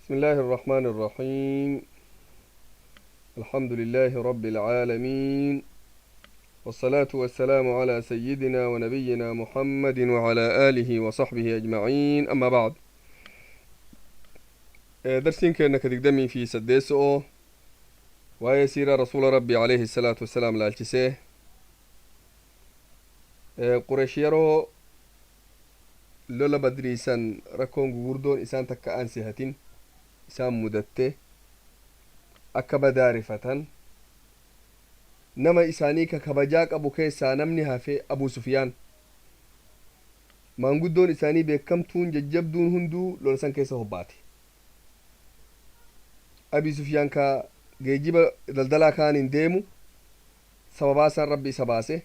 بسم الله الرحمن الرحيم. الحمد لله رب العالمين، والصلاة والسلام على سيدنا ونبينا محمد وعلى آله وصحبه أجمعين، أما بعد. درسين كأنك تقدمي في سديسو ويسير رسول ربي عليه الصلاة والسلام لالتسيه قريش يرو lola Badriisan rakkoon gugurdoon isaan takka aan sihatin isaan mudatte akka badaarifatan nama isaanii ka kabajaa qabu keessaa namni hafe Abu Sufiyaan. Maanguddoon isaanii beekamtuun jajjabduun hunduu lola san keessa hobbaate. Abi Sufiyaan ka geejiba daldalaa kaaniin deemu sababaa san Rabbi isa baase.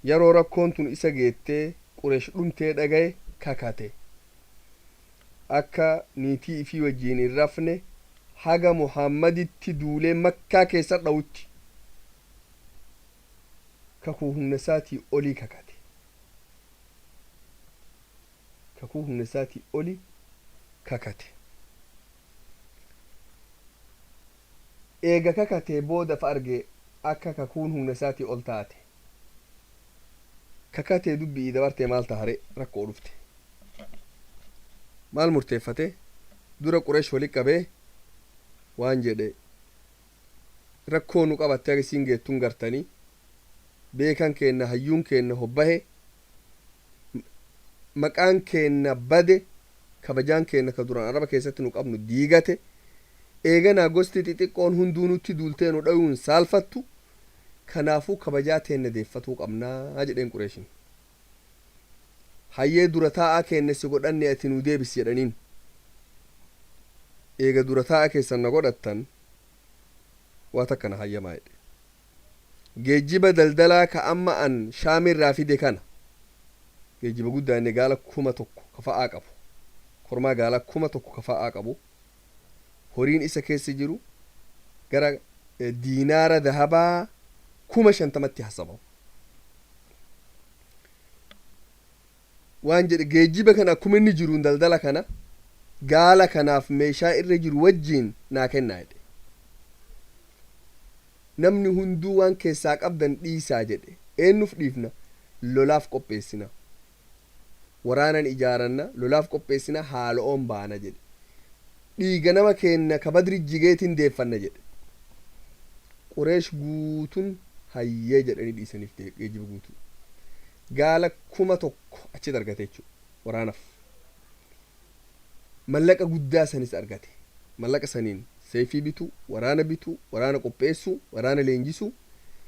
Yeroo rakkoon tun isa geettee Qureesh dhumtee dhagaye, kakate akka niitii ifii wajjiin hin rafne haga Muhammaditti duulee Makkaa keessa dhawutti. Kakuu humna isaatii olii kakate, kakuu humna isaatii olii kakate. Eega kakatee booda fa arge akka kakuun humna isaatii ol taate. Kakatee dubbii dabartee maal tahare? Rakkoo dhufte. Maal murteeffate? Dura Qureesh wali qabee waan jedhe: rakkoo nu qabatte aga isiin geettun gartanii, beekan keenna, hayyuun keenna hobbahe, maqaan keenna bade, kabajaan keenna ka duraan Araba keessatti nu qabnu diigate. Eeganaa gosti xixiqqoon hunduu nutti duultee nu dhayuun saalfattu. Kanaafuu kabajaa teenna deeffatuu qabnaa jedheen. Qureeshin hayyee, dura taa'aa keenne si godhanne, ati nu deebisi jedhaniin. Eega dura taa'aa keessan na godhattan, waa takka na hayyamaa jedhe. Geejjiba daldalaa ka amma an Shaamirraa fide kana, geejjiba guddaa inni gaala 1000 ka fa'aa qabu, kormaa gaala 1000 ka fa'aa qabu, horiin isa keessa jiru gara diinaara dahabaa 50,000tti hasabamu, waan jedhe: geejjiba kana akkuma inni jiruun, daldala kana gaala kanaaf meeshaa irra jiru wajjiin naa kennaa jedhe. Namni hunduu waan keessaa qabdan dhiisaa jedhe. Eenyuuf dhiifna? Lolaaf qopheessina, waraanan ijaaranna, lolaaf qopheessina, haalo'oon baana jedhe. Dhiiga nama keenna ka Badri jigeetiin deeffanna jedhe. Qureesh guutun hayyee jedhanii dhiisaniif. Geejjiba guutuu gaala 1000 achitti argate jechuudha. Waraanaaf mallaqa guddaa sanis argate. Mallaqa saniin seefii bituu, waraana bituu, waraana qopheessuu, waraana leenjisuu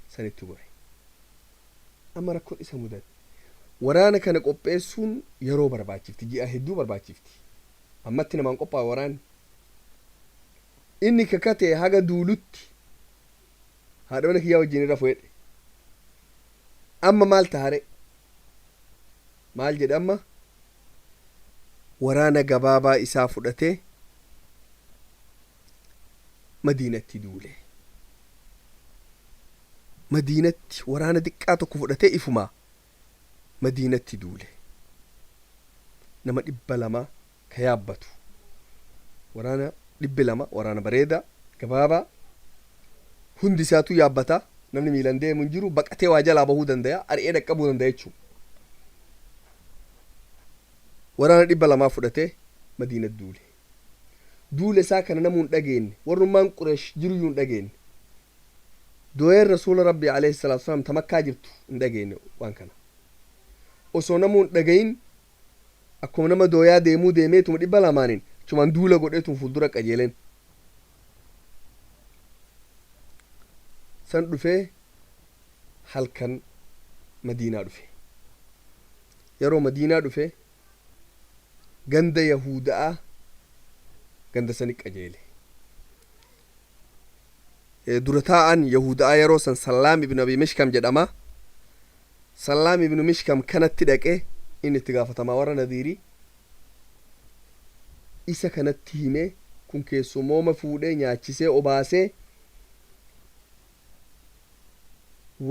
sanitti gore. Amma rakkoon isa mudate, waraana kana qopheessuun yeroo barbaachifti, ji'a hedduu barbaachifti. Ammatti namaan qophaa'e waraanni. Inni kakate haga duulutti haadha mana kiyyaa wajjin irra fuudhe. Amma maal tahare? Maal jedhe? Amma waraana gabaabaa isaa fudhatee Madiinatti duule. Madiinatti waraana xiqqaa tokko fudhatee ifumaa Madiinatti duule. Nama 200 ka yaabbatu, waraana 200, waraana bareedaa gabaabaa, hundi isaatu yaabbata. Namni miilan deemu hin jiru. Baqatee waa jalaa bahuu danda'a, ari'ee dhaqqabuu danda'a jechuudha. Waraana 200 fudhatee Madiinatti duule. Duula isaa kana namuu hin dhageenye, warrummaan Qureesh jiruyyuu hin dhageenye. Dooyeen Rasuula Rabbii alayhi salaatu wasalaam ta Makkaa jirtu hin dhageenye waan kana. Osoo namuu hin dhagayin akkuma nama dooyaa deemuu deemeetuma 200n achumaan duula godheetuma fuuldura qajeelen. San dhufee halkan Madiinaa dhufe. Yeroo Madiinaa dhufe ganda Yahuda'a, ganda sani qajeele. Dura taa'an Yahuda'a yeroo san Sallaam ibn Abi Mishkam jedhama. Sallaam ibn Mishkam kanatti dhaqe. Inni itti gaafatamaa warra Nadiirii. Isa kanatti hime. Kun keessumooma fuudhee nyaachisee obaasee,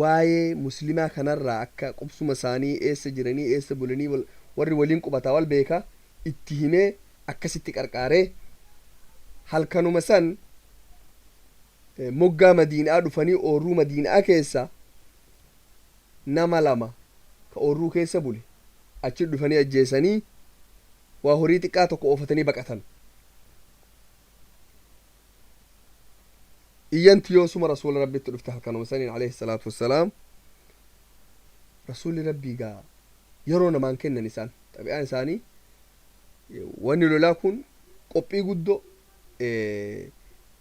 waa'ee Muslimaa kanarraa akka qubsuma isaanii, eessa jiranii, eessa bulanii, warri waliin qubataa wal beeka, itti himee akkasitti qarqaaree. Halkanuma san moggaa Madiinaa dhufanii oorruu Madiinaa keessa nama lama ka oorruu keessa bule achi dhufanii ajjeesanii, waa horii xiqqaa tokko oofatanii baqatan. Iyyanti yoosuma Rasuula Rabbitti dhufte halkanuma saniin, alayhi salaatu wassalaam. Rasuulli Rabbii gaa yeroo namaan kennan, isaan xabi'aan isaanii wanni lolaa kun qophii guddoo,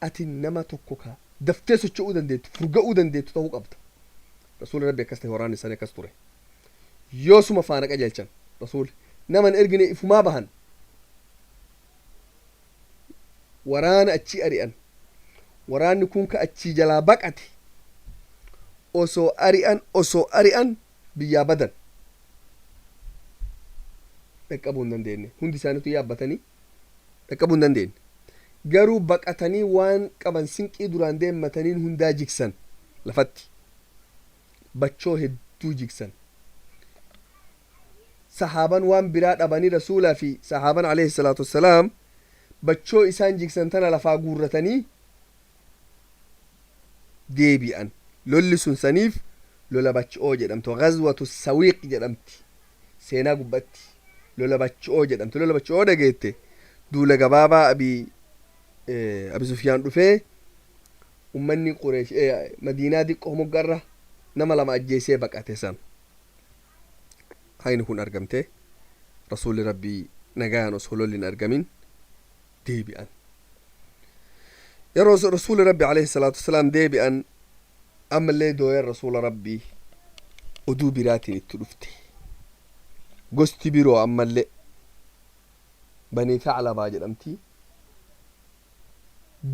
ati nama tokko ka daftee socho'uu dandeettu, furga'uu dandeettu ta'uu qabda. Rasuulli Rabbi akkas ta'e, waraanni isaanii akkas ture. Yoosuma faana qajeelchan. Rasuulli naman ergine, ifumaa bahan. Waraana achii ari'an. Waraanni kun ka achii jalaa baqate osoo ari'an, osoo ari'an biyyaa badan, dhaqqabuu hin dandeenye. Hundi isaaniitu yaabbatanii dhaqqabuu hin dandeenye. Garuu baqatanii waan qaban, sinqii duraan deemmataniin hundaa jigsan lafatti, bachoo hedduu jigsan. Sahaaban waan biraa dhabanii, Rasuulaa fi sahaaban alayhi salaatu wassalaam bachoo isaan jigsan tana lafaa guurratanii deebi'an. Lolli sun saniif lola bachi'oo jedhamtu, Gazwatu Sawiiq jedhamti. Seenaa gubbatti lola bachi'oo jedhamti. Lola bachi'oo dhageette? Duula gabaabaa Abi Sufyaan dhufee ummanni Qureesh Madiinaa diqqoo moggarra nama lama ajjeesee baqate san. Hayni kun argamte, Rasuulli Rabbii nagayaan osoo lolli hin argamin deebi'an. Yeroo Rasuulli Rabbi alayhi salaatu wasalaam deebi'an, ammallee dooyan Rasuula Rabbii oduu biraatiin itti dhufte. Gosti biroo ammallee Banii Thaclabaa jedhamti,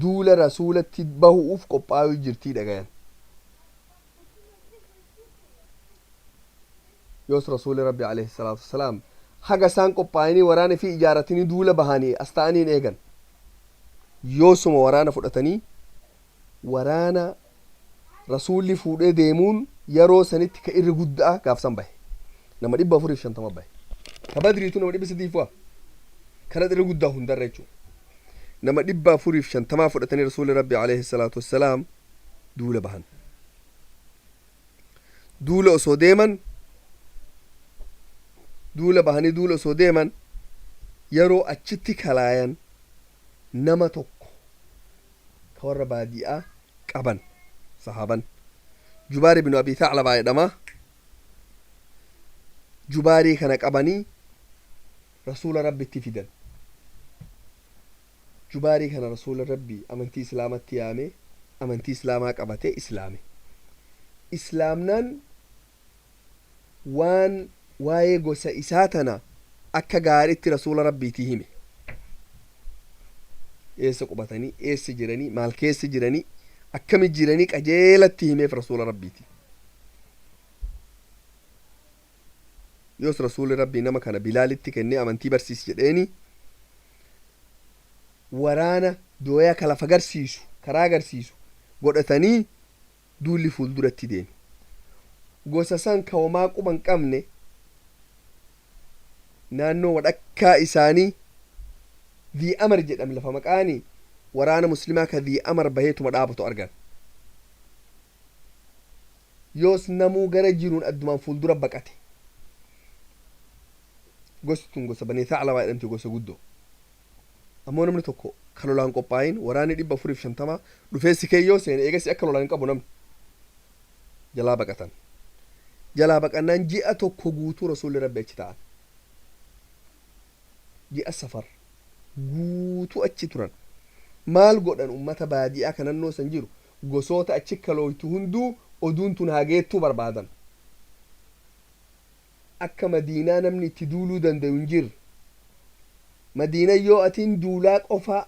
duula Rasuulatti bahu'uuf qophaa'uu jirtii dhagayan. Yoos Rasuuli Rabbi alayhi salaatu wasalaam haga isaan qophaa'anii waraana fi ijaaratanii duula bahanii as ta'aniin eegan. Yoosuma waraana fudhatanii, waraana Rasuulli fuudhee deemuun yeroo sanitti ka irri guddaa gaafsan bahe. Nama 450 bahe. Ka Badriitu nama 300 waa kana irri guddaa hundarra jechuudha. Nama 450 fudhatanii Rasuulli Rabbi alayhi salaatu wassalaam duula bahan. Duula osoo deeman, duula bahanii duula osoo deeman, yeroo achitti kalaayan nama tokko ka warra baadiyaa qaban sahaaban. Jubaar ibnu Abi Thaclabaa jedhama. Jubaarii kana qabanii Rasuula Rabbitti fidan. Jubaarii kana Rasuula Rabbii amantii Islaamatti yaame. Amantii Islaamaa qabate, islaame. Islaamnaan waan waa'ee gosa isaa tana akka gaaritti Rasuula Rabbiitii hime. Eessa qubatanii, eessa jiranii, maal keessa jiranii, akkami jiranii, qajeelatti himeef Rasuula Rabbiiti. Yoos Rasuulli Rabbii nama kana Bilaalitti kennee amantii barsiisi jedheeni. Waraana dooyaa ka lafa garsiisu, karaa agarsiisu godhatanii duulli fuulduratti deeme. Gosa san ka homaa quba hin qabne, naannoo wadhakkaa isaanii Dhii Amar jedham lafa maqaani, waraana Muslimaa ka Dhii Amar baheetuma dhaabatu argan. Yoos namuu gara jiruun addumaan fuuldura baqate. Gosti tun gosa Banii Thaclabaa jedhamti, gosa guddoo. Ammoo namni tokko ka lolaan qophaayin, waraanni 450 dhufee si keeyyoo seene, eegasi akka lolaan hin qabu namni. Jalaa baqatan. Jalaa baqannaan ji'a tokko guutuu Rasuulli Rabbi achi ta'an. Ji'a Safar guutuu achi turan. Maal godhan? Ummata baadiyaa ka nannoo san jiru, gosoota achi kalooytu hunduu oduun tun haa geettuu barbaadan. Akka Madiinaa namni itti duuluu dandayu hin jirre. Madiina yoo atiin duulaa qofaa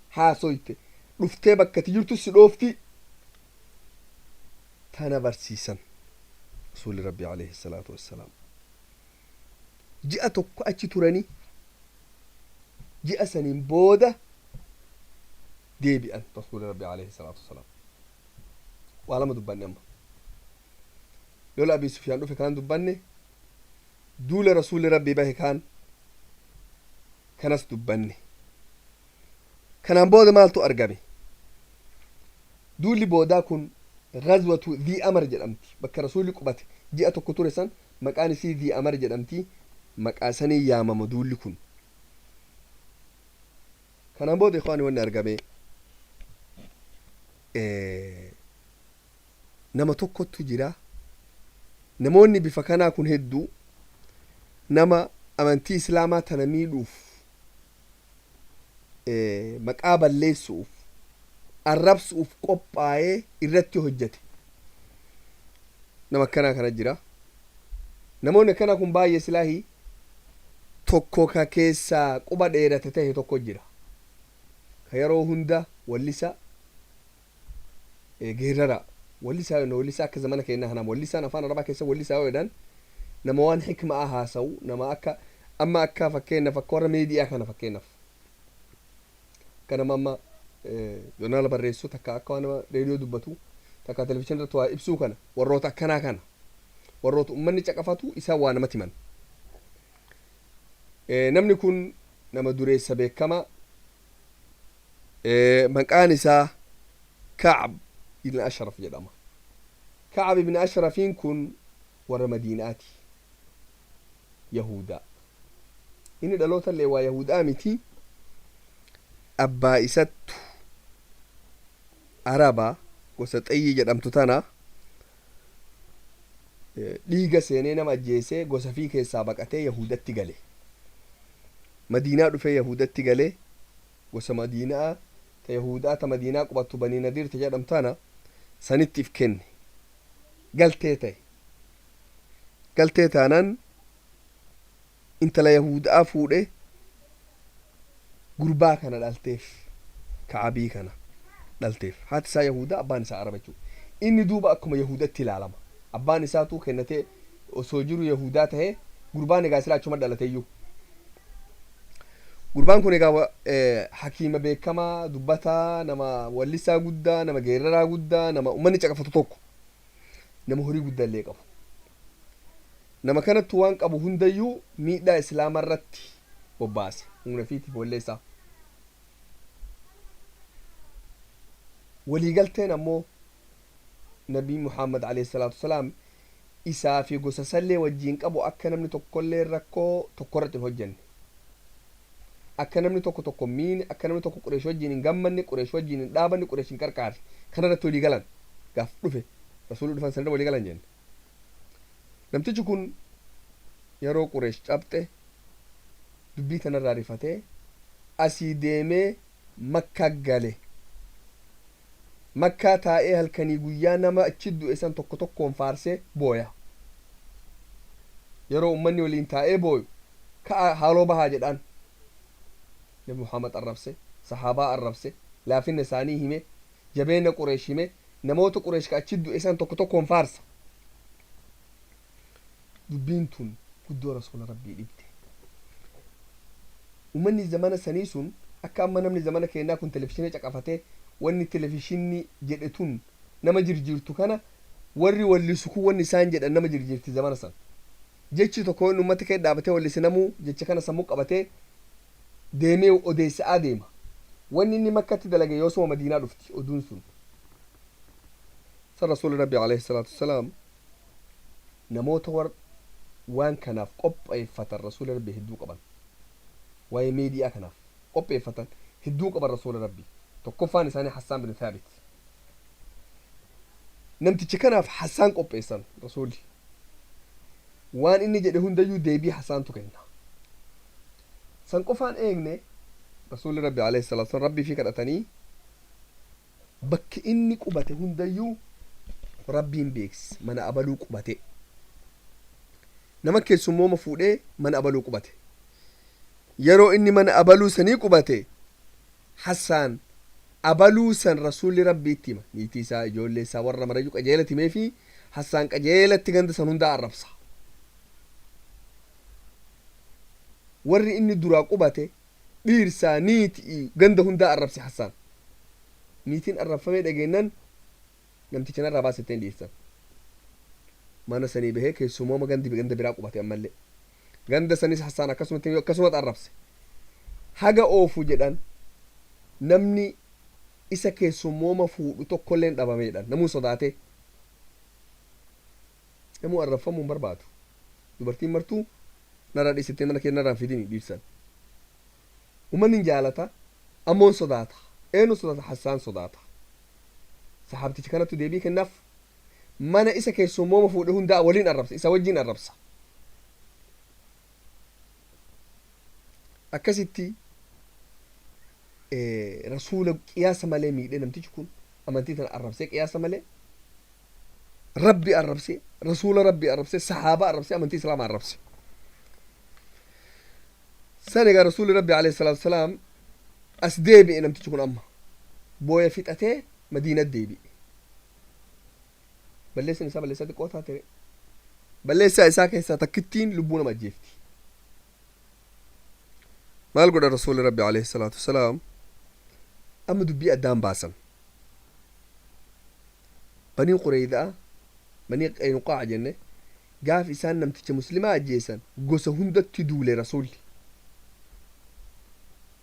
haasoyte, dhuftee bakka ati jirtu si dhoofti. Tana barsiisan Rasuulli Rabbi alayhi salaatu wassalaam. Ji'a tokko achi turanii, ji'a saniin booda deebi'an Rasuulli Rabbi alayhi salaatu wassalaam. Waa lama dubbanne amma: lola Abi Sufyaan dhufe kaan dubbanne, duula Rasuulli Rabbii bahe kaan kanas dubbanne. Kanaan booda maaltu argame? Duulli boodaa kun Ghazwatu Dhii Amar jedhamti. Bakka Rasuulli qubate ji'a tokko ture san maqaan isii Dhii Amar jedhamti. Maqaa sanii yaamama duulli kun. Kanaan booda, ikhwaani, wanni argame nama tokkottu jira. Namoonni bifa kanaa kun hedduu nama amantii Islaamaa tana miidhuuf, maqaa balleessuuf, arrabsuuf qophaa'ee irratti hojjete. Nama akkanaa kana jira. Namoonni akkanaa kun baay'ee. Silaahii tokko ka keessaa quba dheerate tahe tokko jira, ka yeroo hunda wallisa geerrara wallisaa. Wallisaa akka zamana keenyaa kanaa wallisaan afaan Arabaa keessa wallisaa yoo jedhan, nama waan hikmaa haasa'u, nama akka amma akka fakkeenyaaf akka warra meediyaa kana, fakkeenyaaf akka nama amma joornaala barreessu takka, akka waan nama reediyoo dubbatu takka, televizyiinii irratti waa ibsuu kana, warroota akkanaa kana, warroota ummanni caqafatu, isaan waa namatti himan. Namni kun nama dureessa beekamaa, maqaan isaa Kacb ibn Ashraf jedhama. Kacb ibn Ashrafiin kun warra Madiinaati, Yahudaa. Inni dhaloota illee waa Yahudaa miti. Abbaa isattu Araba, gosa Xayyii jedhamtu tana dhiiga seenee nama ajjeesee gosa fii keessaa baqatee Yahudatti gale. Madiinaa dhufee Yahudatti gale. Gosa Madiinaa ta Yahudaa ta Madiinaa qubattu, Banii Nadiir ta jedhamtu tana sanitti if kenne, galtee ta'e. Galtee taanaan intala Yahudaa fuudhe. Gurbaa kana dhalteef, Ka'abii kana dhalteef. Haati isaa Yahudaa, abbaan isaa Araba jechuudha. Inni duuba akkuma Yahudatti ilaalama. Abbaan isaatu kennatee osoo jiru Yahudaa tahee, gurbaan egaa silaa achuma dhalateeyyuu. Gurbaan kun egaa hakiima beekamaa, dubbataa, nama wallisaa guddaa, nama geeraraa guddaa, nama ummanni caqafatu tokko, nama horii guddaa illee qabu. Nama kanattu waan qabu hundayyuu miidhaa Islaama irratti bobbaase, humna fiitiif walleessaa. Waliigalteen ammoo Nabii Muhammad alayhi salaatu wasalaam isaa fi gosa sallee wajjiin qabu akka namni tokkollee rakkoo tokkorratti hin hojjenne, akka namni tokko tokko miine, akka namni tokko Qureesh wajjiin hin gammanne, Qureesh wajjiin hin dhaabanne, Qureesh hin qarqaarre, kanarratti walii galan. Gaaf dhufe Rasuulli dhufan sanirra walii galan jenne. Namtichi kun yeroo Qureesh cabxe dubbii tanarraa rifatee asii deemee Makka gale. Makkaa taa'ee halkanii guyyaa nama achi du'e san tokko tokkoon faarsee booya. Yeroo ummanni waliin taa'ee booyu, "Ka'a, haaloo bahaa" jedhaan. Nabi Muhammad arrabse, sahaabaa arrabse, laafinna isaanii hime, jabeena Qureesh hime, namoota Qureesh ka achi du'e san tokko tokkoon faarsa. Dubbiin tun guddoo Rasuula Rabbii dhibde. Ummanni zamana sanii sun akka amma namni zamana keenyaa kun televizhiina caqafatee wanni televizhiinni jedhe tun nama jirjiirtu kana, warri wallisu kun wanni isaan jedhan nama jirjiirti. Zamana san jechi tokko inni ummata kee dhaabatee wallise, namuu jecha kana sammuu qabatee deemee odeessa'aa deema. Wanni inni Makkatti dalage yoosuma Madiinaa dhufti oduun sun. San Rasuuli Rabbi alayhi salaatu wassalaam namoota war waan kanaaf qopheeffatan Rasuuli Rabbi hedduu qaban. Waa'ee meediyaa kanaaf qopheeffatan hedduu qaban Rasuula Rabbi. Tokkoffaan isaanii Hassaan bin Thaabit. Namticha kanaaf Hassaan qopheessan. Rasuulli waan inni jedhe hundayyuu deebii Hassaantu kenna. San qofaan eegne. Rasuulli Rabbi alayhi salaatu wassalaam Rabbii fi kadhatanii bakki inni qubate hundayyuu Rabbiin beeksise. Mana abaluu qubate, nama keessummooma fuudhee mana abaluu qubate. Yeroo inni mana abaluu sanii qubate, Hassaan abaluu san Rasuulli Rabbiitti hima. Niitii isaa, ijoollee isaa, warra marayyuu qajeelatti himee fi Hassaan qajeelatti ganda san hundaa arrabsa. Warri inni duraa qubate, dhiirsaa niitii, ganda hundaa arrabse Hassaan. Niitiin arrabfamee dhageennan, "Namticha narraa baasetteen" dhiirsan. Mana sanii bahee keessummooma gandi ganda biraa qubate. Ammallee ganda sanis Hassaan akkasumatti akkasumatti arrabse. Haga oofu jedhan. Namni isa keessummooma fuudhu tokkolleen dhabameedha. Namuu sodaate, namuu arrabfamuu hin barbaadu. Dubartiin martuu narraa dhiisittee mana kee narraan fidini dhiirsan. Uummanni hin jaalata, ammoo hin sodaata. Eenyu sodaata? Hassaan sodaata. Sahaabtichi kanattu deebii kennaaf. Mana isa keessummooma fuudhe hundaa waliin arrabsa, isa wajjin arrabsa. Akkasitti Rasuula qiyaasa malee miidhe namtichi kun. Amantii tana arrabsee, qiyaasa malee Rabbi arrabsee, Rasuula Rabbi arrabsee, sahaaba arrabsee, amantii Islaama arrabse. San egaa Rasuulli Rabbi alayhi salaatu wasalaam as deebi'e. Namtichi kun amma booya fixatee Madiina deebi'e. Balleessan isaa balleessaa xiqqoo taate. Balleessaa isaa keessaa takkittiin lubbuu nama ajjeefti. Maal godha Rasuulli Rabbi alayhi salaatu wasalaam? Amma dubbii addaan baasan. Banii Qureeyda'a, Banii Qaynuqaa'a jenne, gaaf isaan namticha muslimaa ajjeesan gosa hundatti duule Rasuulli.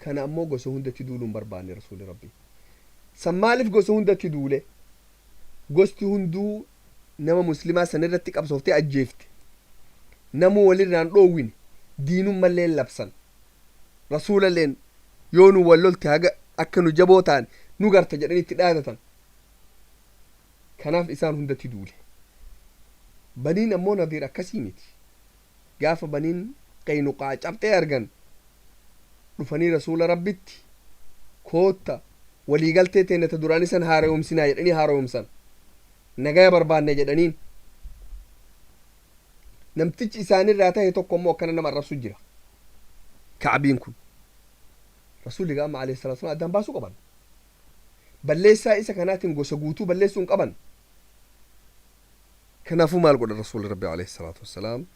Kana ammoo gosa hundatti duuluu hin barbaanne Rasuulli Rabbi. San maaliif gosa hundatti duule? Gosti hunduu nama muslimaa san irratti qabsooftee ajjeefte. Namuu walirraan dhoowwine, diinummalleen labsan. Rasuulalleen yoo nu wal lolte haga akka nu jaboo taane nu garta jedhanii itti dhaadatan. Kanaaf isaan hundatti duule. Baniin ammoo Nadiir akkasii miti. Gaafa Baniin Qaynuqaa cabxee argan dhufanii Rasuula Rabbitti, kootta waliigaltee teenya ta duraanii san haarayomsinaa jedhanii haarayomsan. Nagaya barbaanne jedhaniin. Namtichi isaanirraa tahe tokko immoo akkana nama arrabsu jira, Kacbiin kun. Rasuulli gaa amma alayhi salaatu wasalaam addaan baasuu qaban. Balleessaa isa kanaatiin gosa guutuu balleessuu hin qaban. Kanaafuu maal godhan Rasuulli Rabbi alayhi salaatu wassalaam?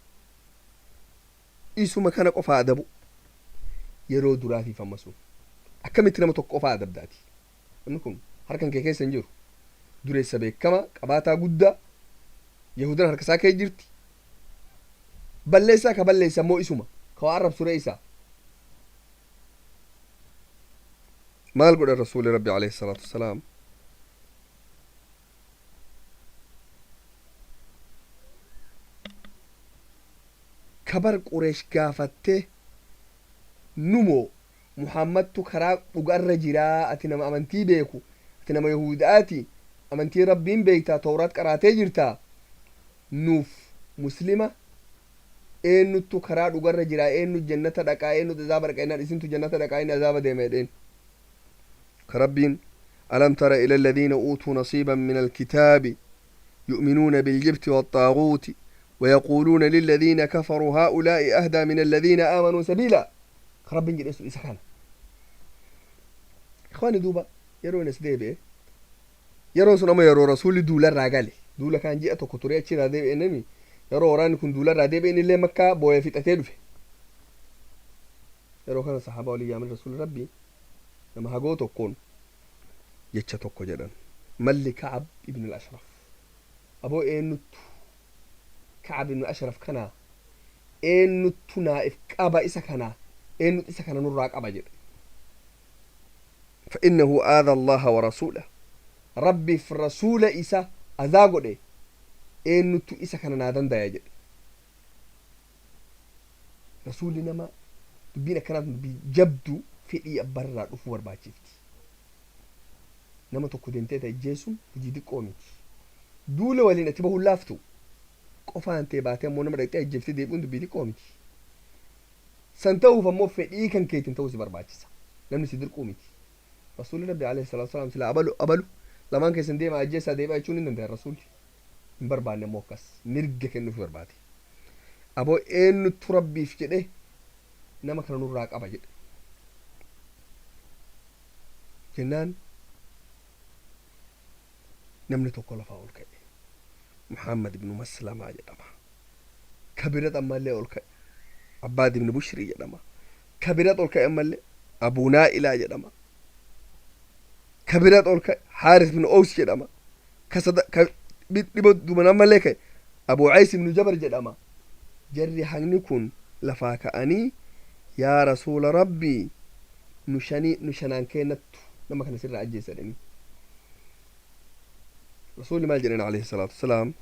Isuma kana qofaa adabu yeroo duraatiif. Amma sun akkamitti nama tokko qofaa adabdaati? Namni kun harkan kee keessa hin jiru. Dureessa beekama, qabaataa guddaa, Yahudan harka isaa kee jirti. Balleessaa ka balleessa immoo isuma, ka waa arrabsure isaa. Maal godhan Rasuulli Rabbi alayhi salaatu wassalaam? Kabar Qureesh gaafattee, numoo Muhammadtu karaa dhugarra jiraa? Ati nama amantii beeku, ati nama Yahudaati, amantii Rabbiin beektaa, Tawraat qaraatee jirtaa. Nuuf muslima eenyuttu karaa dhugarra jiraa? Eenyu jannata dhaqaa, eenyutu azaaba dhaqa jennaan, isintu jannata dhaqaa, inni azaaba deema jedheen. Ka Rabbiin ألم تر إلى الذين أوتوا نصيبا من الكتاب يؤمنون بالجبت والطاغوت ويقولون للذين كفروا هؤلاء أهدى من الذين آمنوا سبيلا. Rabbiin jedhe sun isa kana. Ikhwaani, duuba yeroo as deebi'e, yeroon sun amma yeroo Rasuulli duularraa gale. Duula kaan ji'a tokko ture, achirraa deebi'e. Nami yeroo waraanni kun duularraa deebi'e illee Makkaa booya fixatee dhufe. Yeroo kana sahaabaa walii yaaman. Rasuulli Rabbii nama hagoo tokkoon jecha tokko jedhan: malli Kacab ibn al-Ashraf? Aboo, eenyuttu Kacab ibn al-Ashraf kanaa eenyuttu naa'if qaba isa kanaa? Eenyutu isa kana nurraa qaba jedhe. فإنه آذى الله ورسوله. ربي في رسول إسا أذا godhe, eenyuttu isa kana naa dandaya jedhe Rasuulli. Nama dubbiin akkanaaf dubbii jabduu fedhii abbarraa dhufuu barbaachifti. Nama tokko deemtee ta'e ajjeesuun hojii xiqqoo miti. Duula waliin ati bahuun laaftu, qofaan ta'e baatee ammoo nama dhaqxee ajjeeftee deebi'uun dubbii xiqqoo miti. San ta'uuf ammoo fedhii kan keetiin ta'uu si barbaachisa. Namni si dirquu miti. Rasuulli Rabbi alayhi salaatu wasalaam sila abalu abalu lamaan keessan deema ajjeessaa deebi'aa jechuun hin danda'an. Rasuulli hin barbaanne ammoo akkas mirga kennuuf barbaade. Aboo, eenyuttu Rabbiif jedhe nama kana nurraa qaba jedhe jennaan, namni tokko lafaa ol ka'e. Muhammad ibnu Maslamaa jedhama. Kabirat ammallee ol ka'e, Abbaad ibnu Bushrii jedhama. Kabirat ol ka'e ammallee, Abuu Naa'ilaa jedhama. Kabirat ol ka'e, Haaris ibnu Ows jedhama. Kasada dhiba duban ammallee ka'e, Abu Ays ibnu Jabar jedhama. Jarri hagni kun lafaa ka'anii, yaa Rasuula Rabbii, nu shanii, nu shanaan keennattu Nama kana sirraa ajjeessa jedhanii. Rasuulli maal jedhan alayhi salaatu wasalaam?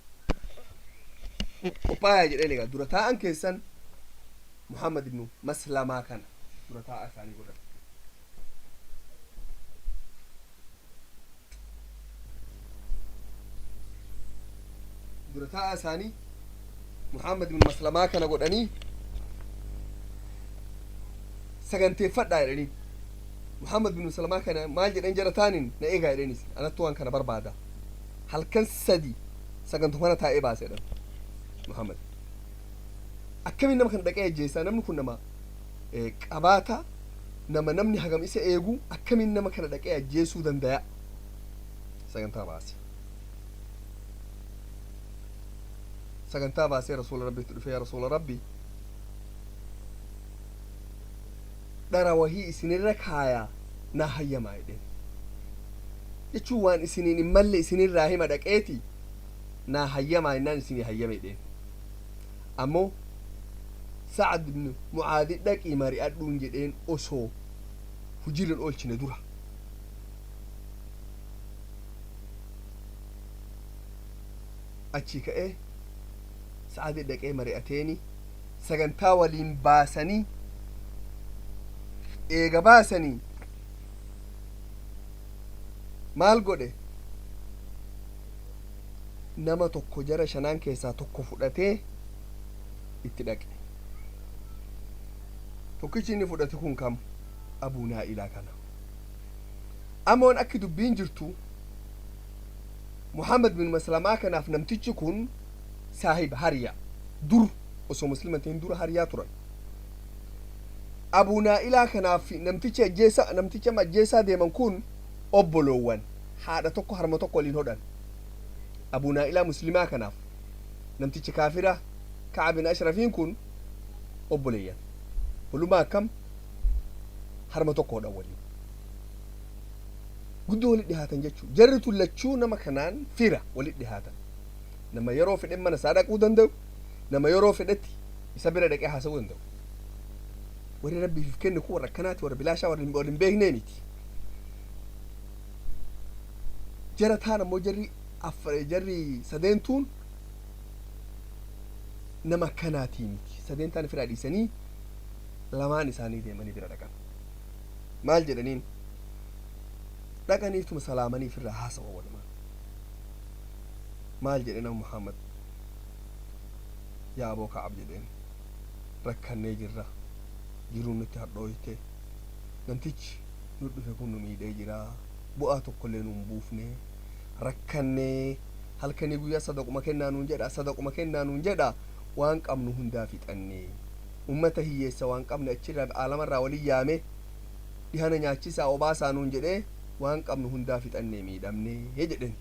Qophaayaa jedheen. Egaa dura taa'an keessan Muhammad ibnu Maslamaa kana dura taa'a isaanii godhan. Dura taa'a isaanii Muhammad ibnu Maslamaa kana godhanii saganteeffadhaa jedhanii. Muhammad bin Maslamaa kana maal jedhan jara taanin? Na eegaa jedhenis, anattu waan kana barbaada. Halkan 3 sagantuma kana taa'ee baase jedhan. Muhammad akkamiin nama kana dhaqee ajjeessaa? Namni kun nama qabaata, nama namni hagam isa eegu, akkamiin nama kana dhaqee ajjeesuu dandaya? Sagantaa baase. Sagantaa baasee Rasuula Rabbiitti dhufe. Yaa Rasuula Rabbi, dhara wahii isinirra kaayaa naa hayyamaa jedheen. Jechuun waan isiniin hin malle isinirraa hima, dhaqeeti naa hayyamaa jennaan isinii hayyame jedheen. Ammoo Sacad ibnu Mucaadi dhaqii mari'adhuun jedheen osoo hujiirra oolchine dura. Achii ka'ee Sacadi dhaqee mari'ateeni sagantaa waliin baasanii. Eega baasanii maal godhe? Nama tokko jara shanaan keessaa tokko fudhatee itti dhaqe. Tokkichi inni fudhate kun kam? Abuu Naa'ilaa kana. Amoon akki dubbiin jirtu, Muhammad bin Maslamaa kanaaf namtichi kun saahiba, hariya. Dur osoo muslima ta'in dura hariyaa turan. Abuu Naa'ilaa kanaaf namtichi ajjeesa, namticha ajjeesaa deeman kun obboloowwan, haadha tokko, harma tokko waliin hodhan. Abuu Naa'ilaa muslimaa kanaaf namtichi kaafira Ka'ab bin Ashrafiin kun obboleeyyan. Walumaa akkam harma tokko hodhan, waliin guddoo walit dhihaatan jechuu. Jarri tun lachuu nama kanaan fira, walit dhihaatan. Nama yeroo fedhen mana isaa dhaquu danda'u, nama yeroo fedhetti isa bira dhaqee haasa'uu danda'u. Warri Rabbiif kenne kun warra akkanaati, warra bilaashaa, warra hin beeknee miti. Jara taan ammoo jarri sadeentuun nama akkanaatii miti. Sadeen taan firaa dhiisanii lamaan isaanii deemanii bira dhaqan. Maal jedhaniin? Dhaqaniituma salaamanii ofirraa haasawa walumaan. Maal jedhe nama Muhammad? Yaa aboo Ka'ab jedheen, rakkannee jirra, jiruun nutti hadhooyte, namtichi nu dhufe kun nu miidhee jira, bu'aa tokkollee nuun buufne, rakkannee, halkanii guyyaa sadaquma kennaa nuun jedha, sadaquma kennaa nuun jedha, waan qabnu hundaa fixannee, ummata hiyyeessa waan qabne achirraa aalamarraa walin yaame dhihana nyaachisaa obaasaa nuun jedhee, waan qabnu hundaa fixannee miidhamnee jedhen.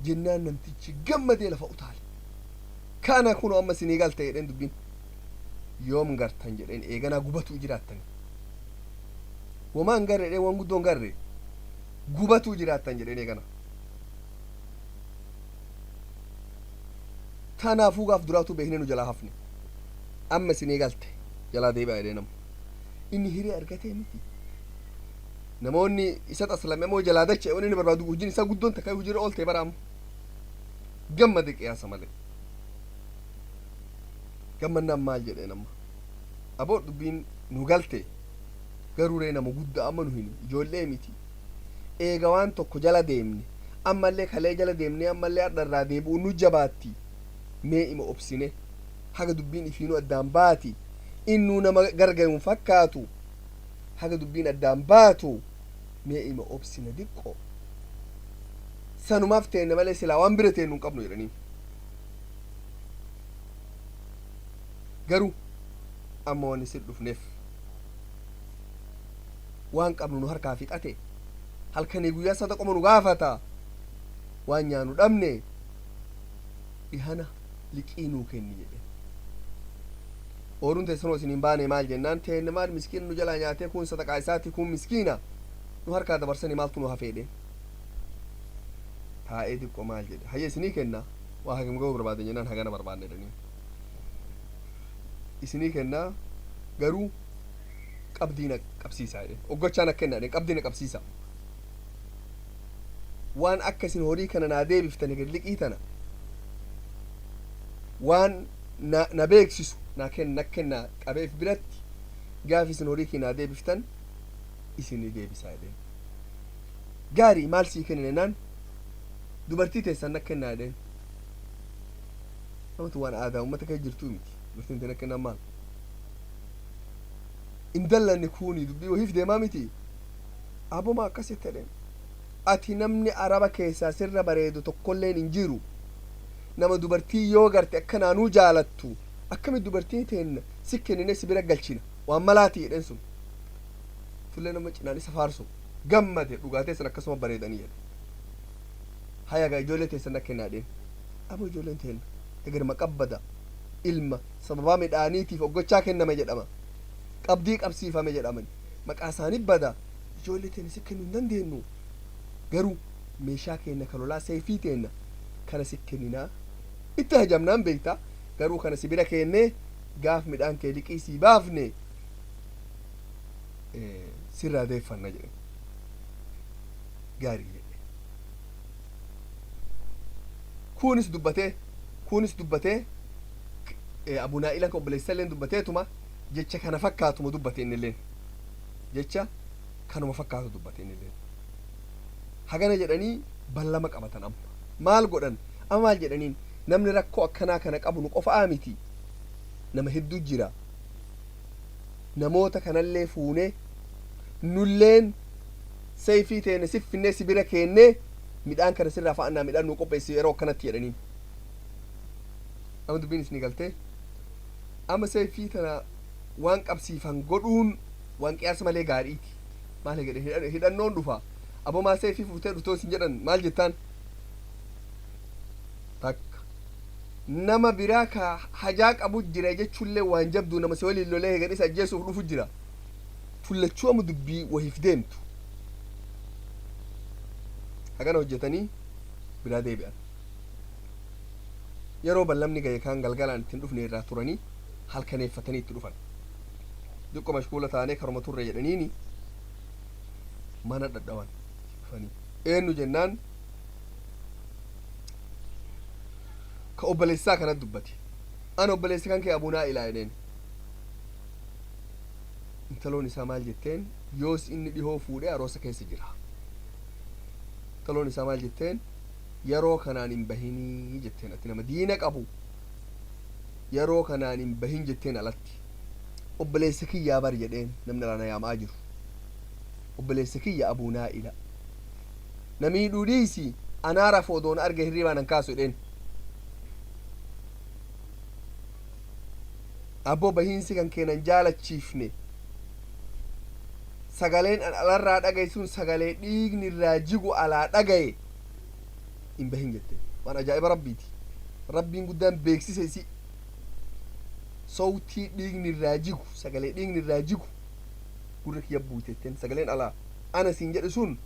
Jennaan namtichi gammadee lafa utaale. Kana kunoo amma isinii galte jedheen dubbiin. Yoom gartan jedheen. Eeganaa gubatuu jiraattan. Womaan garre jedheen, waan guddoon garre, gubatuu jiraattan jedheen. Eegana tanaafuu gaaf duraatuu beekne nu jalaa hafne, amma isinii galte, jalaa deebi'a jedhee. Nama inni hiree argatee miti. Namoonni isa xaslame moo jalaa dache. Wanni inni barbaadu, hojiin isaa guddoon takka hojiirra oolte bara amma gammade qiyaasa malee. Gammannaan maal jedhee nama? Aboo, dubbiin nu galte, garuu ree nama guddaa amma nu hin ijoollee miti. Eega waan tokko jala deemne, ammallee kalee jala deemne, ammallee har'a irraa deebi'u nu jabaatti. Mee ima obsine haga dubbiin ifiinuu addaan baati. Innuu nama gargayuun fakkaatu. Haga dubbiin addaan baatu mee ima obsina diqqo, sanumaaf teenne malee silaa waan bira teennu hin qabnu jedhanii. Garuu amma wanni sin dhufneef, waan qabnu nu harkaa fixate, halkanii guyyaa sadaqoma nu gaafata, waan nyaanu dhabne, dhihana liqii nuu kenni jedhe. Ooruun teessanoo isin hin baane maal jennaan, teenne maal, miskiina nu jalaa nyaatee, kun sadaqaa isaati, kun miskiina nu harkaa dabarsanii, maaltu nu hafeedhe? Taa'ee xiqqoo maal jedhe? Hayya, isinii kenna, waa hagam ga'uu barbaadan jennaan, hagana barbaanne jedhanii. Isinii kennaa, garuu Qabdii na qabsiisaa jedheen, oggochaa na kennaa jedheen, qabdii na qabsiisaa. Waan akka isin horii kana naa deebiftani gad liqii tana waan na beeksisu naa kenna kennaa qabeef biratti gaaf isin horii kee naa deebiftan isinii deebisaa jedheen. Gaarii, maal sii kennan jennaan, dubartii teessan na kennaa jedheen. Namatu waan aadaa uummata keessa jirtuu miti. Dubartiin tee na kennaan maal indallanni kuuni dubbii wahiif deemaa miti. Aboma akkasitti jedheen, ati namni Araba keessaa sirra bareedu tokkolleen hin jiru. Nama dubartii yoo garte akka naanuu jaalattu, akkami dubartii teenna si kennine si bira galchina? Waan malaati jedheen. Sun tullee nama cinaan isa faarsu gammade. Dhugaatee san akkasuma bareedanii jedhe. Hayagaa ijoollee teessan akka kennaa jedheen. Abo, ijoolleen teenna eger maqabbada ilma sababaa midhaaniitiif oggochaa kenname jedhama, qabdii qabsiifame jedhaman, maqaa isaanii bada. Ijoollee teenya si kennuu hin dandeenyu, garuu meeshaa keenya kan lolaa, seefii teenna kana si kenninaa. Itti hajamnaan beektaa, garuu kana si bira keennee gaaf midhaan kee liqii sii baafne sirraa deeffanna jedhe. Gaarii jedhe. Kunis dubbatee, kunis dubbatee, Abu Naa'ilan ka obboleessa illeen dubbateetuma jecha kana fakkaatuma dubbate. Innilleen jecha kanuma fakkaatu dubbate innilleen. Hagana jedhanii ballama qabatan. Amma maal godhan? Amma maal jedhaniin? Namni rakkoo akkanaa kana qabu nu qofa'aa miti, nama hedduu jira. Namoota kanallee fuunee nulleen seeyfii teene siffinnee si bira keennee midhaan kana sirraa fa'annaa, midhaan nu qopheessi yeroo akkanatti jedhaniin. Amma dubbiin isinii galtee? Amma seeyfii tana waan qabsiifan godhuun waan qiyaasa malee gaariiti. Maal jedhe? Hidhannoon dhufa. Abomaa seeyfii fuutee dhuftoo isin jedhan maal jettaan? Takka nama biraa ka hajaa qabu jira jechuullee waan jabduu. Nama si waliin lolee hegan isa ajjeesuuf dhufu jira. Tullachuu amma dubbii wahiif deemtu. Hagana hojjetanii biraa deebi'an. Yeroo ballamni gahe kaan galgalaan ittiin dhufne irraa turanii halkaneeffatanii itti dhufan. Diqqo mashkuula taanee karuma turre jedhaniini mana dhadhawan dhufanii. Eenyu jennaan, ka obboleessaa kanat dubbate. Ana obboleessa kan kee Abuu Naa'ilaa jedheen. Intaloon isaa maal jetteen? Yoos inni dhihoo fuudhee aroosa keessa jira. Intaloon isaa maal jetteen? Yeroo kanaan hin bahinii jetteen. Ati nama diina qabu, yeroo kanaan hin bahin jetteen alatti. Obboleessa kiyyaa bar jedheen. Namni alana yaamaa jiru obboleessa kiyya Abuu Naa'ila. Namii dhudhiisi anaa rafu odoon arge hirribaan an kaasu jedheen. Abboo, bahiinsi kan keenan jaalachiifne. Sagaleen an alarraa dhagaye sun sagalee dhiigni irraa jigu alaa dhagaye, hin bahin jette. Waan ajaa'iba Rabbiiti. Rabbiin guddaan beeksise isi. Sowtii dhiigni irraa jigu, sagalee dhiigni irraa jigu gurra kiyya buute jetteen. Sagaleen alaa ana siin jedhe sun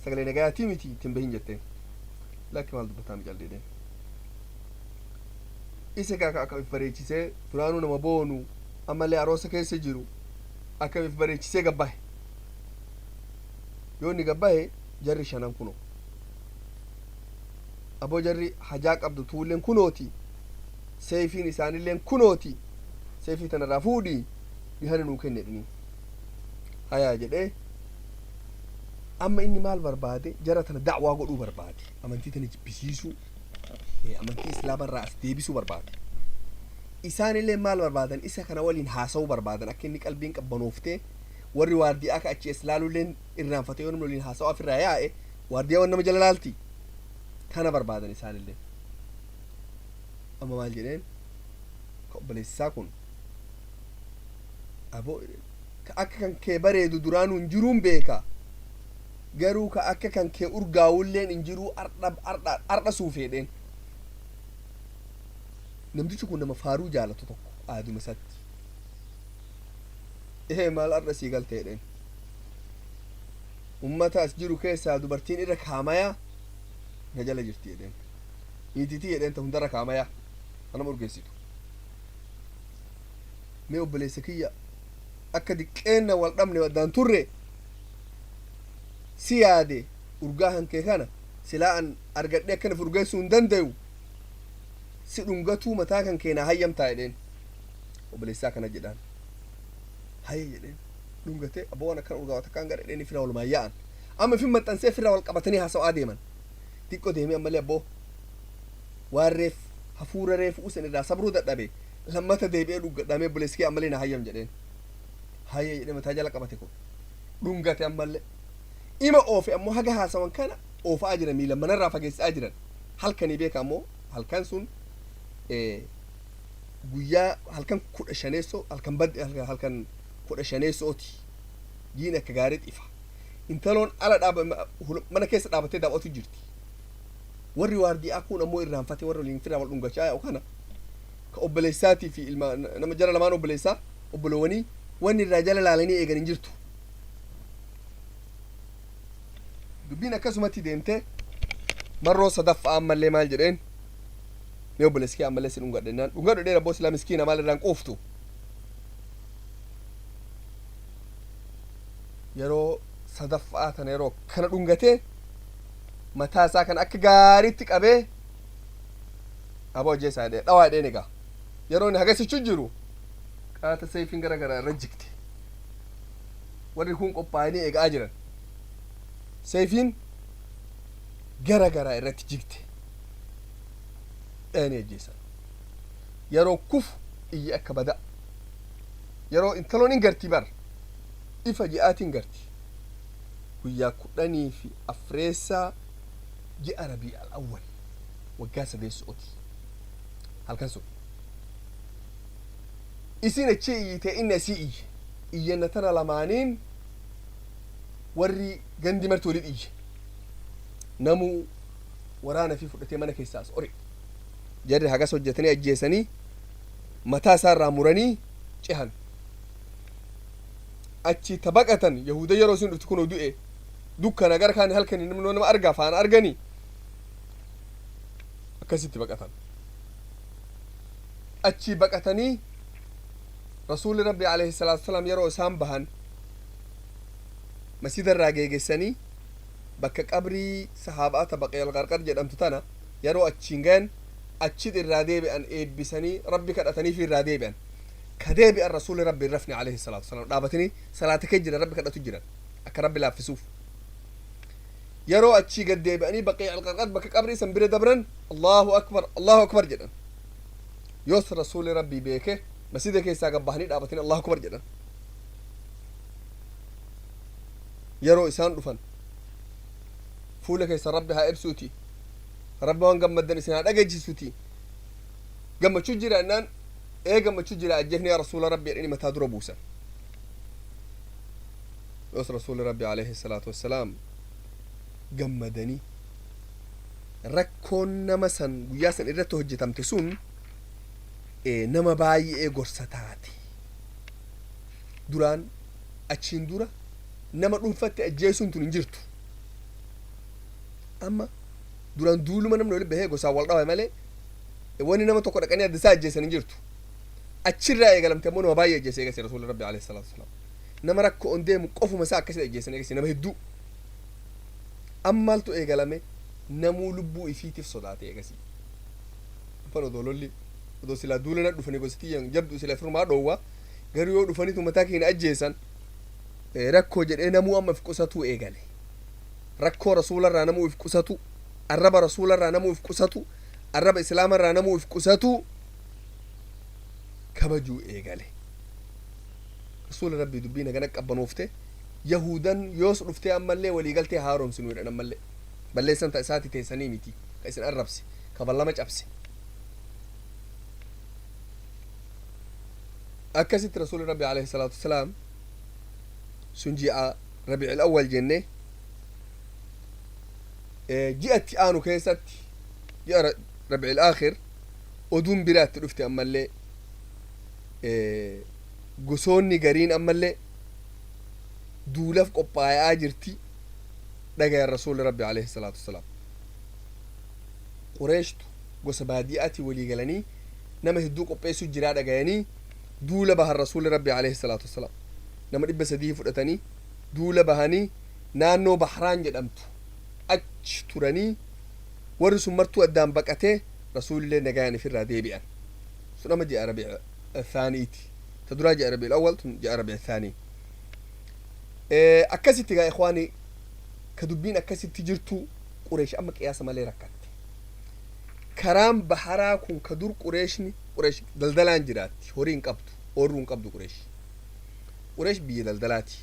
sagalee nagayaatii miti, ittiin bahin jetteen. Lakki, maal dubbataa micaldeedheen. Isa kaa akka if bareechisee duraanuu nama boonu, ammallee aroosa keessa jiru, akkam if bareechisee gabbahe. Yoo inni gabbahe jarri shanan kuno. Aboo, jarri hajaa qabdu tuulleen kunooti, seefiin isaanilleen kunooti, seefii tanarraa fuudhii dhihana nuu kenne jedhanii. Hayaa jedhee. Amma inni maal barbaade? Jara tana da'waa godhuu barbaade, amantii tana jibbisiisuu, amantii Islaamarraa as deebisuu barbaade. Isaanillee maal barbaadan? Isa kana waliin haasa'uu barbaadan, akka inni qalbiin qabbanooftee warri waardiyaa ka achi as laaluilleen irraanfatee yoo namni waliin haasa'u ofirraa yaa'e, waardiyaa waan nama jala laalti kana barbaadan isaanillee. Amma maal jedheen ka obboleessisaa kun? Aboo, ka akka kan kee bareedu duraanuu hin jiruun beeka, garuu ka akka kan kee urgaawulleen hin jiruu ardha ardha ardha suufeedheen. Namtichi kun nama faaruu jaalatu tokko aaduma isatti. Ehee, maal ardha sii galte jedheen. Ummata as jiru keessaa dubartiin irra kaamayaa na jala jirti jedheen. Niititii jedheen, ta hundarra kaamayaa ta nama urgeessitu. Mee obboleessa kiyya Akka diqqeenna wal dhabne waddaan turre si yaade urgaa hankee kana silaa an argadhe akkanaf urgeessuu hin dandayu si dhungatuu mataa kan keenaa hayyamtaa jedheen. Obboleessaa kana jedhaan hayya jedheen, dhungatee abboo waan akkana urgaa takkaan gara jedheen. Ifirraa walumaan yaa'an, amma ifin maxxansee ifirraa wal qabatanii haasa'aa deeman. Xiqqoo deemee ammallee abboo waan reef hafuura reefu usan irraa sabruu dadhabe, lammata deebi'ee dhungadhamee obboleessi kee ammallee na hayyam jedheen. Hayya jedhee mataa jala qabate kun dhungate. Ammallee ima oofe, ammoo haga haasawan kana oofaa jiran, miila manarraa fageessaa jiran. Halkanii beeka, ammoo halkan sun guyyaa halkan 15eessoo, halkan bad halkan 15eessooti. Jiin akka gaarii ifa. Intaloon ala dhaaba, mana keessa dhaabattee daawwatu jirti. Warri waardiyaa kun ammoo irraanfate, warra waliin firraa wal dhungachaa yaa'u kana ka obboleessaatii fi ilma nama jara lamaan obboleessaa obbolowwanii wanni irraa jala laalanii eegan hin jirtu. Dubbiin akkasumatti deemtee marroo sadaffaa ammallee maal jedheen? Mee obboleessi kee ammallee si dhungadhe naan dhungadhu dheera. Abboo silaa miskiina maal irraan quuftu? Yeroo sadaffaa tana yeroo kana dhungatee mataa isaa kana akka gaariitti qabee aboo ajjeesaa jedhee dhawaa jedheen. Egaa yeroo inni hagasichu jiru qaata seefiin gara garaa irra jigte. Warri kun qophaa'anii eegaa jiran, seefiin gara garaa irratti jigte, dhayanii ajjeesan. Yeroo kufu iyyi akka bada. Yeroo intaloon hin gartii bar ifa ji'aatiin garti. Guyyaa 14eessaa ji'a Rabii al Awwal waggaa sadeessooti halkan sun. Isin achi iyyite, inni asii iyye. Iyyanna tana lamaaniin warri gandi marti walit iyye. Namuu waraana fi fudhatee mana keessaas ori. Jarri hagas hojjetanii ajjeesanii mataa isaa irraa muranii cehan. Achi tabaqatan yahuda. Yeroo isin dhuftu kunoo du'e. Dukkana gara kaan halkanii namni nama argaa faana arganii akkasitti baqatan. Achi baqatanii Rasuulli Rabbi alayhi salaatu wasalaam yeroo isaan bahan masjida irraa geegessanii bakka qabrii sahaabaa ta Baqiyal Qarqar jedhamtu tana yeroo achiin gayan, achit irraa deebi'an. Eebbisanii Rabbi kadhatanii fi irraa deebi'an. Ka deebi'an Rasuulli Rabbi hin rafne alayhi salaatu wasalaam, dhaabatanii salaata kee jiran, Rabbi kadhatu jiran akka Rabbi laaffisuuf. Yeroo achii gad deebi'anii Baqiyal Qarqar bakka qabrii san bira dabran, "Allahu akbar, Allahu akbar" jedhan. Yoos Rasuulli Rabbii beeke masjida keessaa gad bahanii dhaabatanii "Allahu akbar" jedhan. Yeroo isaan dhufan, "Fuula keessa Rabbi haa ibsuuti, Rabbi waan gammaddan isin haa dhageechisuuti, gammachuu jira?" Innaan, "Ee, gammachuu jira, ajjeefne yaa Rasuula Rabbi" jedhanii mataa dura buusan. Yoos Rasuulli Rabbi alayhi salaatu wassalaam gammadanii rakkoon nama san guyyaa san irratti hojjetamte sun nama baay'ee gorsa taate. Duraan achiin dura nama dhuunfatti ajjeesuun tun hin jirtu. Amma duraan duuluma namni walitti bahee gosaan wal dhawe malee wanni nama tokko dhaqanii adda isaa ajjeesan hin jirtu. Achirraa eegalamte ammoo nama baay'ee ajjeese eegasi Rasuulli Rabbi alayhi salaatu wasalaam. Nama rakkoo on deemu qofuma isaa akkasitti ajjeesan eegasi nama hedduu. Ammaaltu eegalame? Namuu lubbuu ifiitiif sodaate eegasii. Afan odoo lolli odoo silaa duula na dhufanii gosa tiyyan jabdu sila firmaa dhoowwa, garuu yoo dhufanitu mataa keenya ajjeesan rakkoo jedhee namuu amma if qusatuu eegale. Rakkoo Rasuularraa namuu if qusatu, arraba Rasuularraa namuu if qusatu, arraba Islaamarraa namuu if qusatu, kabajuu eegale. Rasuula Rabbii dubbiin hagana qabbanoofte. Yahudan yoos dhuftee ammallee waliigaltee haaromsinu jedhan. Ammallee balleessan ta isaati teessanii miti ka isin arrabse ka ballama cabse. Akkasitti Rasuuli Rabbi alayhi salaatu wasalaam sun ji'a Rabiicil Awwal jenne. Ji'atti aanu keessatti, ji'a Rabiicil Aakhir, oduun biraatti dhufte. Ammallee gosoonni gariin ammallee duulaf qophaa'aa jirti dhagayan. Rasuuli Rabbi alayhi salaatu wasalaam Qureeshtu gosa baadiyaati walii galanii nama hedduu qopheessuu jiraa dhagayanii duula bahan. Rasuuli Rabbi alayhi salaatu wasalaam Nama 300 fudhatanii duula bahanii naannoo Bahraan jedhamtu achi turanii, warri sun martuu addaan baqatee, Rasuulillee nagaan ifirraa deebi'an. Sun amma ji'a Rabiic Thaaniiti. Ta duraa ji'a Rabiic Awwal, tun ji'a Rabiic Thaanii. Akkasitti gaa ikhwaani, ka dubbiin akkasitti jirtu, Qureesh amma qiyaasa malee rakkatte. Karaan baharaa kun ka dur Qureeshni, Qureesh daldalaan jiraatti, horii hin qabdu, oorruu hin qabdu Qureesh. Qureesh biyya daldalaati.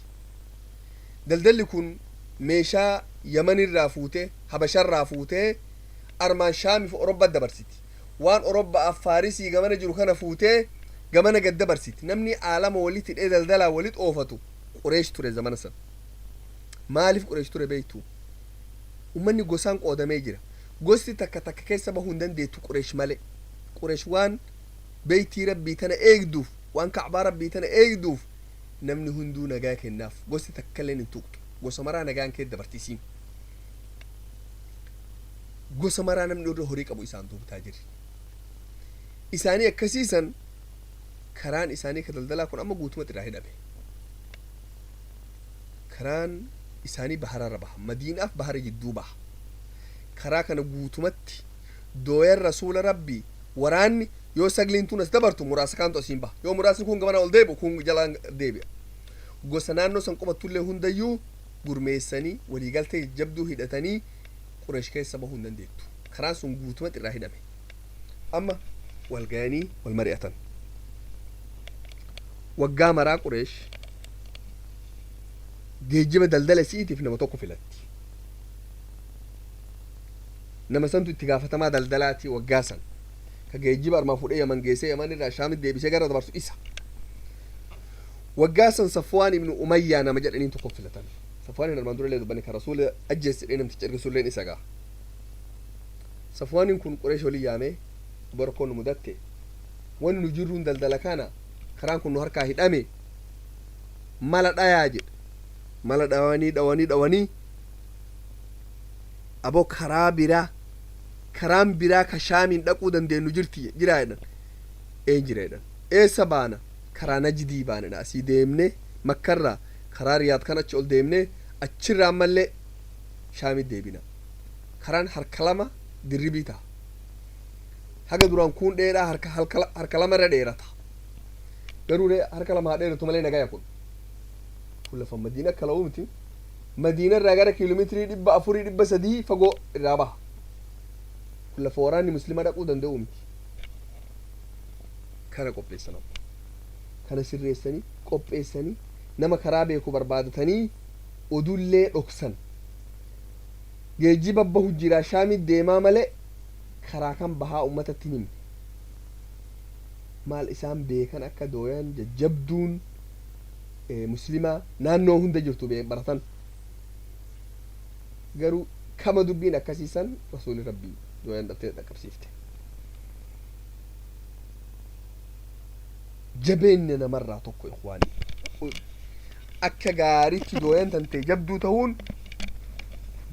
Daldalli kun meeshaa Yamanirraa fuutee, Habasharraa fuutee, armaan Shaamiif Orobba dabarsiti. Waan Orobbaaf Faarisii gamana jiru kana fuutee gamana gad dabarsiti. Namni aalama walitti hidhee daldalaa walitti oofatu Qureesh ture zamana san. Maaliif Qureesh ture beektu? Ummanni gosaan qoodamee jira. Gosti takka takka keessa bahuu hin dandeettu Qureesh malee. Qureesh waan beeytii Rabbii tana eegduuf, waan Kacbaa Rabbii tana eegduuf, namni hunduu nagaa kennaaf. Gosti takka illeen hin tuqxu. Gosa maraa nagaan kee dabartisiin. Gosa maraa namni irra horii qabu isaan duubtaa jirri isaanii akkasiisan. Karaan isaanii ka daldalaa kun amma guutumatti irraa hidhame. Karaan isaanii bahararra baha, Madiinaaf bahara jidduu baha. Karaa kana guutumatti dooyan Rasuula Rabbii waraanni yoo sagliin tun as dabartu, muraasa kaantu asiin baha. Yoo muraasni kun gamana ol deebi'u, kun jalaan deebi'a. Gosa naannoo san qubattullee hundayyuu gurmeessanii, waliigaltee jabduu hidhatanii, Qureesh keessa bahuu hin dandeettu. Karaan sun guutumatti irraa hidhame. Amma wal gayanii wal mari'atan. Waggaa maraa Qureesh geejjiba daldala isiitiif nama tokko filatti. Nama santu itti gaafatamaa daldalaati. Waggaa san ka geejjiba armaa fuudhee Yaman geessee, Yaman irraa Shaamit deebisee gara dabarsu isa. Waggaa san Safwaan ibnu Umayyaa nama jedhaniin tokko filatan. Safwaan hin armaan durallee dubbanne, kan Rasuula ajjeesse jedhee namticha erga sulleen isa gaa. Safwaanin kun Qureesh walii yaamee, "Barkoon nu mudatte, wanni nu jirruun daldala kana, karaan kun nu harkaa hidhame, mala dhayaa," jedhe. Mala dhawanii dhawanii dhawanii, "Aboo, karaa biraa, karaan biraa ka Shaamiin dhaquu dandeenyu jirti jiraa?" jedhan. "Een jira," jedhan. "Eessa baana?" "Karaa Najdii baanedha. Asii deemne, Makkarraa karaa Riyaad kan achi ol deemne, achirraa ammallee Shaamit deebina. Karaan harka lama dirribii ta'a. Haga duraan kuun dheeraa harka lama irra dheerata. Garuu harka lama haa dheeratu malee nagaya. Kun lafa Madiina akka la'uu miti. Madiina irraa gara kiiloomeetirii 400, 300 fagoo irraa baha. Kun lafa waraanni Muslimaa dhaquu danda'u miti." Kana qopheessan amma. Kana sirreessanii qopheessanii, nama karaa beeku barbaadatanii, odullee dhoksan. Geejjiba bahu jira, Shaamit deemaa malee karaa kan bahaa ummatatti hin himne. Maal isaan beekan? Akka dooyan jajjabduun Muslimaa naannoo hunda jirtu baratan. Garuu kama dubbiin akkasiisan, Rasuuli Rabbii dooyan dhabtee dhaqqabsiifte. Jabeenya namarraa tokko, ikhwaanii, akka gaaritti dooyan tantee jabduu ta'uun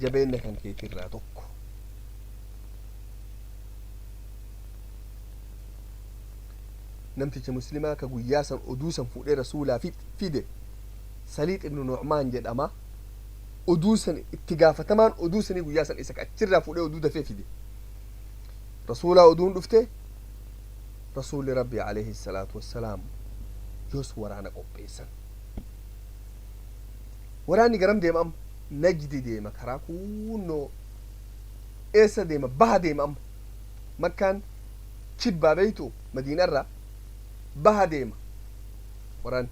jabeenya kan keetirraa tokko. Namticha Muslimaa ka guyyaa san oduu san fuudhee Rasuulaa fide Saliix ibnu Nucmaan jedhama. Oduu san itti gaafatamaan oduu sanii guyyaa san isa ka achirraa fuudhee oduu dafee fide. Rasuulaa oduun dhufte. Rasuulli Rabbii alayhi salaatu wassalaam yoos waraana qopheessan. Waraanni garam deema amma? Najdi deema. Karaa kunnoo eessa deema? Baha deema. Amma Makkaan kibbaa beeytu, Madiinarraa baha deema. Waraanni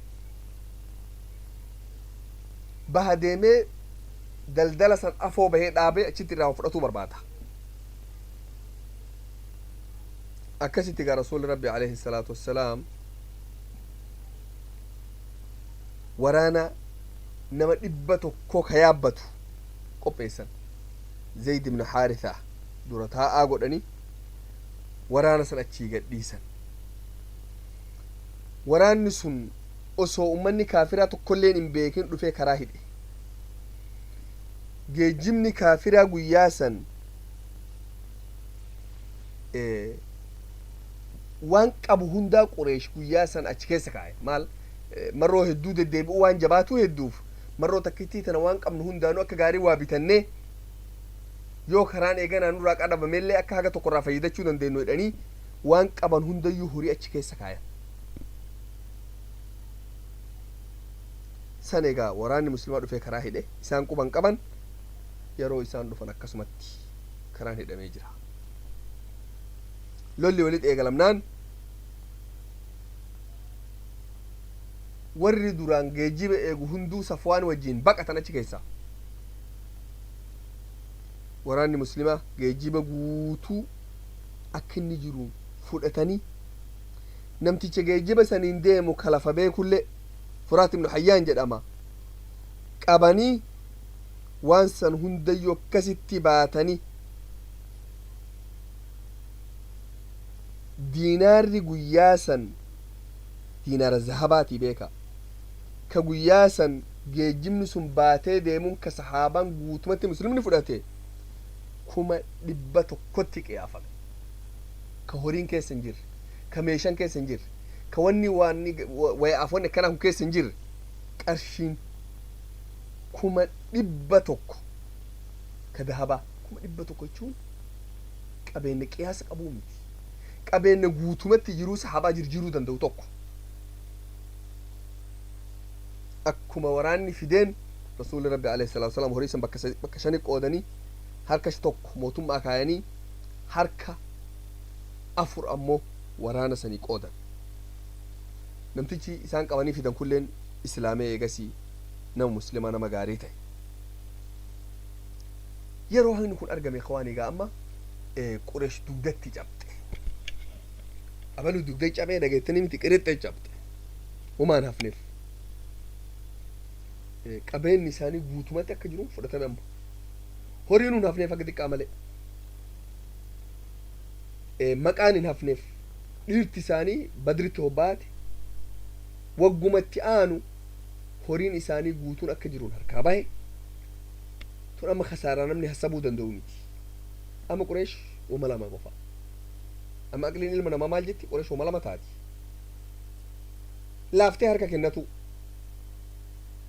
baha deemee daldala san afoo bahee dhaabee achitti irraa fudhatuu barbaada. Akkasitti gaa Rasuulli Rabbi alayhi salaatu wassalaam waraana nama 100 ka yaabbatu qopheessan. Zayd ibn Haarithaa dura taa'aa godhanii waraana san achii gadhiisan. Waraanni sun osoo ummanni kaafiraa tokkolleen hin beekin dhufee karaa hidhe. Geejjibni kaafiraa guyyaa san waan qabu hundaa Qureesh guyyaa san achi keessa kaa'e. Maal Marroo hedduu deddeebi'uu waan jabaatuu hedduuf marroo takkittii tana waan qabnu hundaanuu akka gaarii waa bitannee yoo karaan eeganaa nurraa qadabamellee akka haga tokkorraa fayyadachuu dandeenyu jedhanii waan qaban hundayyuu horii achi keessa kaayan. San egaa waraanni muslimaa dhufee karaa hidhe. Isaan quban qaban yeroo isaan dhufan akkasumatti karaan hidhamee jira. Lolli walitti eegalamnaan warri duraan geejjiba eegu hunduu Safwaan wajjiin baqatan achi keessaa. Waraanni muslimaa geejjiba guutuu akka inni jiru fudhatanii namticha geejjiba saniin deemu ka lafa beekullee, Furaat ibnu Hayyaan jedhama, qabanii waan san hundayyuu akkasitti baatanii. Diinaarri guyyaa san diinaara zahabaatii beeka ka guyyaa san geejjibni sun baatee deemuun ka sahaabaan guutumatti muslimni fudhate 100,000tti qiyaafame. Ka horiin keessa hin jirre, ka meeshaan keessa hin jirre, ka wanni waan wayaaf wanni akkanaa kun keessa hin jirre, qarshiin 100,000 ka dahabaa. 100,000 jechuun qabeenya qiyaasa qabuu miti, qabeenya guutumatti jiruu sahaabaa jirjiiruu danda'u tokko. Akkuma waraanni fideen Rasuulli Rabbi alayhi salaatu wasalaam horii san bakka shani qoodanii, harka tokko mootummaa kaayanii, harka afur ammoo waraana sanii qoodan. Namtichi isaan qabanii fidan kulleen islaamee eegasii nama muslimaa nama gaarii ta'e. Yeroo hagni kun argame kawaan egaa amma Quresh dugdatti cabxe. Abaluu dugda cabee dhageettanii miti? Qirixxee cabxe, homaan hafneef. Qabeenyi isaanii guutumatti akka jiru fudhatame. Amma horiin hin hafneef, akka xiqqaa malee maqaan hin hafneef. Dhiirti isaanii Badritti hobbaate. Waggumatti aanu horiin isaanii guutuun akka jiruun harkaa bahe. Tun amma kasaaraa namni hasabuu danda'u miti. Amma Qureesh wama lama qofa. Amma aqliin ilma namaa maal jetti? Qureesh wama lama taati: laaftee harka kennatu,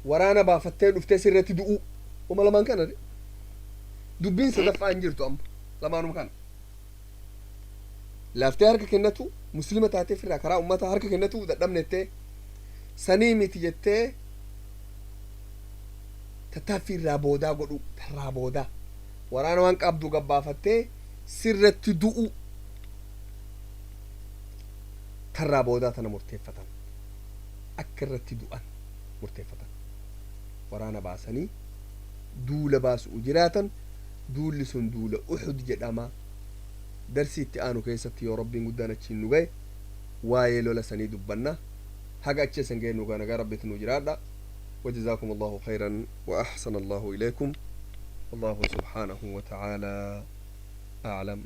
waraana baafattee dhuftee sirratti du'u. Wama lamaan kana, dubbiin sadaffaa hin jirtu. Amma lamaanuma kana: laaftee harka kennatu, muslima taatee firraa karaa ummata harka kennatu dadhabnettee sanii miti jettee tattaaffii irraa boodaa godhu, tarraa boodaa waraana waan qabdu gabbaafattee sirratti du'u. Tarraa boodaa tana murteeffatan, akka irratti du'an murteeffatan. Waraana baasanii duula baasu'u jiraatan. Duulli sun duula Uxud jedhama. Darsii itti aanu keessatti yoo Rabbiin guddaan achiin nu gahe waa'ee lola sanii dubbanna. Haga achi isan ga'e nu gaa nagaa Rabbitti nu jiraadha. وجزاكم الله خيرا وأحسن الله إليكم، والله سبحانه وتعالى أعلم.